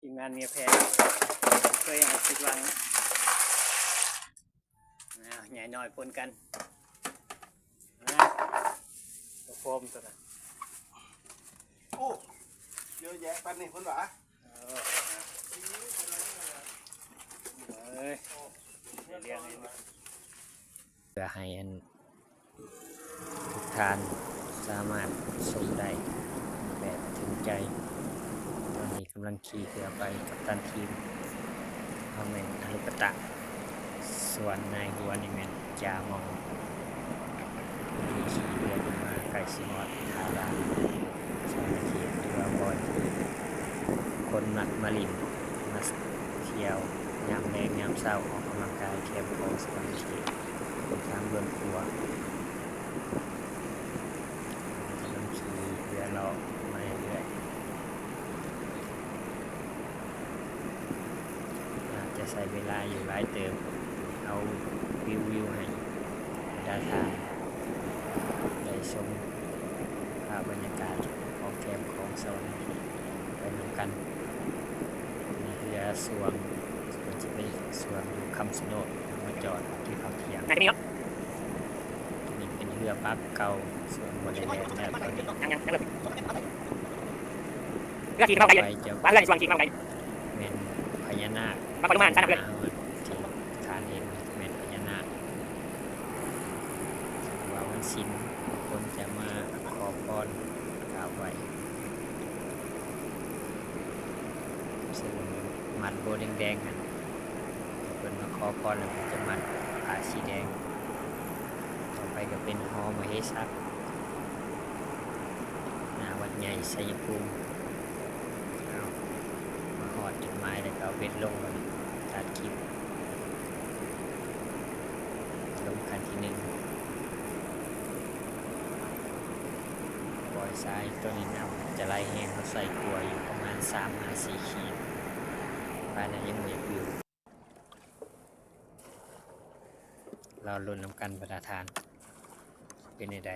ທີມງານເມຍແພງ ເຄີຍໃຫ້ຜິດຫວັງ. ອ້າວ ໃຫຍ່ນ້ອຍປົນກັນ. ອ້າວ ຕົວໂຟມຕົວນັ້ນ. ໂອ້ ເຍອະແຍະປານນີ້ເພິ່ນວ່າ. ເອີ ເອີຍ ເພື່ອໃຫ້ອັນ ທຸກທ່ານສາມາດຊົມໄດ້ແບບເຖິງໃຈ. ຕອນນີ້ກຳລັງຂີ່ເຮືອໄປກັບຕັນທີມ ເຮົາແມ່ນອາລຸປະຕະ ສ່ວນນາຍຫົວນີ້ແມ່ນຈາມອງ. ຕອນນີ້ຂີ່ເຮືອຂຶ້ນມາໃກ້ຊິຮອດທ່າລາງສະຫວັນນະເຂດ ຫຼືວ່າບ່ອນທີ່ຄົນມັກມາຫຼິ້ນ ມາທ່ຽວຍາມແລງຍາມເຊົ້າ ອອກກຳລັງກາຍແຄມຂອງສະຫວັນນະເຂດ. ທາງເບື້ອງຂວາ ກຳລັງຂີ່ເຮືອເລາະມາເລື້ອຍໆ ອາດຈະໃຊ້ເວລາຢູ່ຫຼາຍເຕີບ ເອົາວິວໆ ໃຫ້ບັນດາທ່ານໄດ້ຊົມພາບບັນຍາກາດຂອງແຄມຂອງສະຫວັນນະເຂດໄປນຳກັນ. ມີເຮືອຊ່ວງ ຈະເປັນຊ່ວງຢູ່ຄຳຊະໂນດ ມາຈອດກິນເຂົ້າທ່ຽງ. ນີ້ເປັນເຮືອປັກເກົ່າ ສ່ວນບໍ່ໄດ້ແລ່ນແລ້ວຕອນນີ້. ເຮືອທີ່ເຂົ້າໄປ ໄປຈະ ວ່າເຮືອທີ່ຊ່ວງທີ່ເຂົ້າໄປ ແມ່ນພະຍານາກ ນະຄອນຫຼວງມະຫາສານະເຂດ ທີ່ທ່ານເຫັນແມ່ນພະຍານາກ. ວ່າວັນສິນ ຄົນຈະມາຂໍພອນ ກາບໄຫວ້ ເຊິ່ງມັດໂບແດງໆ ຫັ້ນ ເພິ່ນມາຂໍພອນແລ້ວເພິ່ນຈະມັດຜ້າສີແດງ. ຕໍ່ໄປກໍເປັນຫໍມະເຫສັກ ໜ້າວັດໃຫຍ່ໄຊຍະພູມ. ເອົາ ມາຮອດຈຸດໝາຍແລ້ວກໍເອົາເບັດລົງ ບາດນີ້ຕັດຄລິບ. ລົງຄັນທີໜຶ່ງ ປ່ອຍສາຍ. ໂຕນີ້ນ້ຳຈະໄຫຼແຮງ ເຮົາໃສ່ຂົວຢູ່ປະມານສາມຫາສີ່ຂີດ ປານນັ້ນຍັງບໍ່ຢາກຢູ່. ລໍລຸ້ນນຳກັນບັນດາທ່ານ ເປັນແນວໃດ.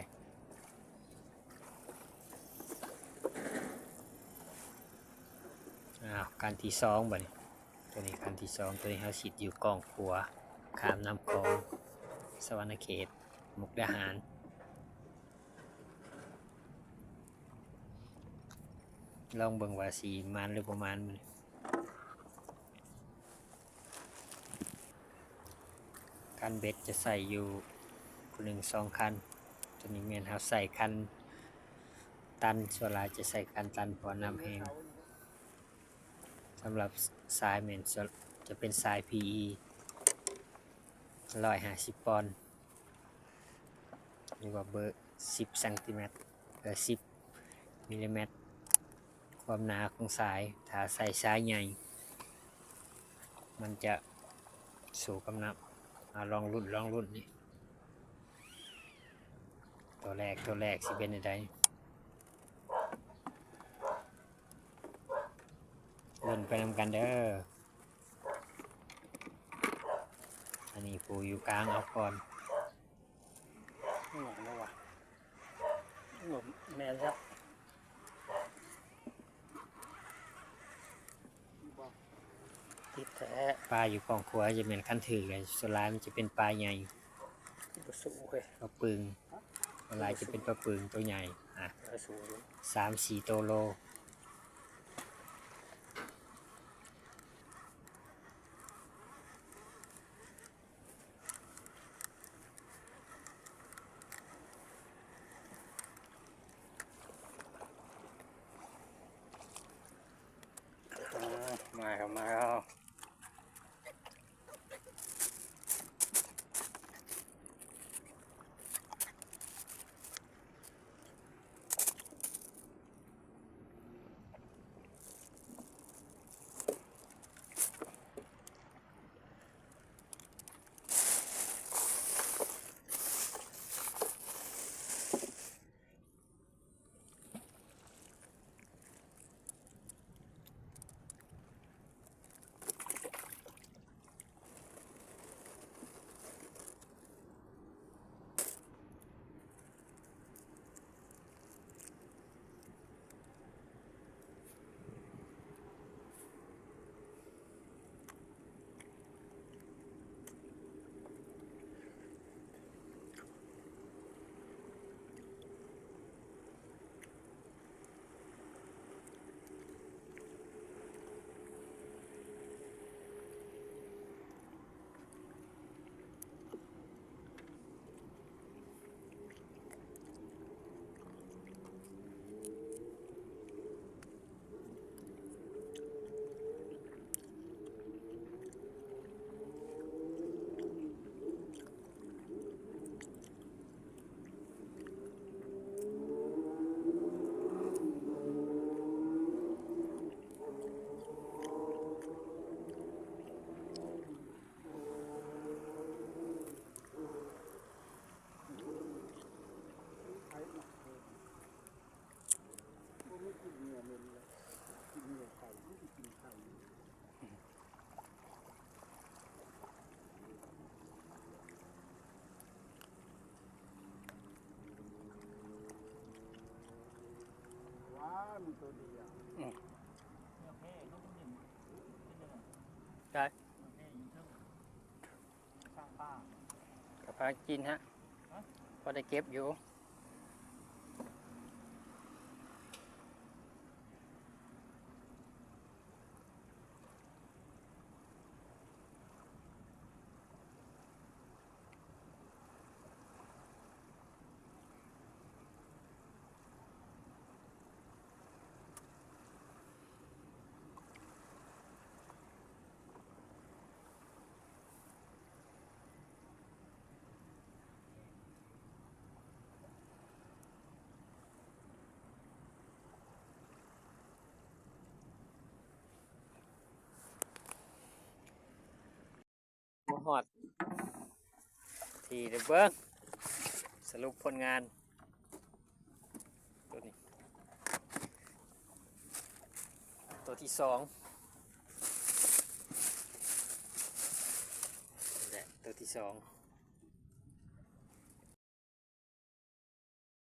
ອ້າວ ຄັນທີສອງ ບາດນີ້ ໂຕນີ້ຄັນທີສອງ ໂຕນີ້ເຮົາຊິດຢູ່ກ້ອງຂວາ ຂ້າມນ້ຳຂອງ ສະຫວັນນະເຂດ ມຸກດາຫານ. ລອງເບິ່ງວ່າຊິໝານຫຼືບໍ່ໝານມື້ນີ້. ຄັນເບັດຈະໃສ່ຢູ່ຜູ້ໜຶ່ງສອງຄັນ. ໂຕນີ້ແມ່ນເຮົາໃສ່ຄັນຕັນ ສ່ວນຫຼາຍຈະໃສ່ຄັນຕັນ ເພາະວ່ານ້ຳແຮງ. ສຳລັບສາຍແມ່ນ ຈະເປັນສາຍ PE ຮ້ອຍຫ້າສິບປອນ ຫຼືວ່າເບີສິບຊັງຕີແມັດ ເອີ ສິບມິລລີແມັດ. ຄວາມໜາຂອງສາຍ ຖ້າໃສ່ສາຍໃຫຍ່ ມັນຈະສູ້ກັບນ້ຳ. ເອົາ ລອງລຸ້ນ ລອງລຸ້ນນີ້ ຕົວແລກ ຕົວແລກຊິເປັນແນວໃດ. ເບິ່ງໄປນຳກັນເດີ. ອັນນີ້ຜູ້ຢູ່ກາງເອົາກ່ອນ. ຫຍັງວະ? ບໍ່ແມ່ນຊະ. ຕິດແທ້. ປາຢູ່ກ້ອງຂວາຈະແມ່ນຄັນຖືກເລີຍ. ສ່ວນຫຼາຍມັນຈະເປັນປາໃຫຍ່. ບໍ່ສູ້ເວີຍ. ປາປຶງ. ສ່ວນຫຼາຍຈະເປັນປາປຶງໂຕໃຫຍ່. ອ່ະ. ບໍ່ສູ້. ສາມສີ່ໂຕໂລ. ມາແລ້ວ ມາແລ້ວ. ອືມ ໄດ້ ກະພາກິນຮະ ພໍໄດ້ເກັບຢູ່. ມາຮອດທີ່ ດຽວເບິ່ງສະຫຼຸບຜົນງານ ໂຕນີ້ ໂຕທີສອງ ນີ້ແຫຼະ ໂຕທີສອງ.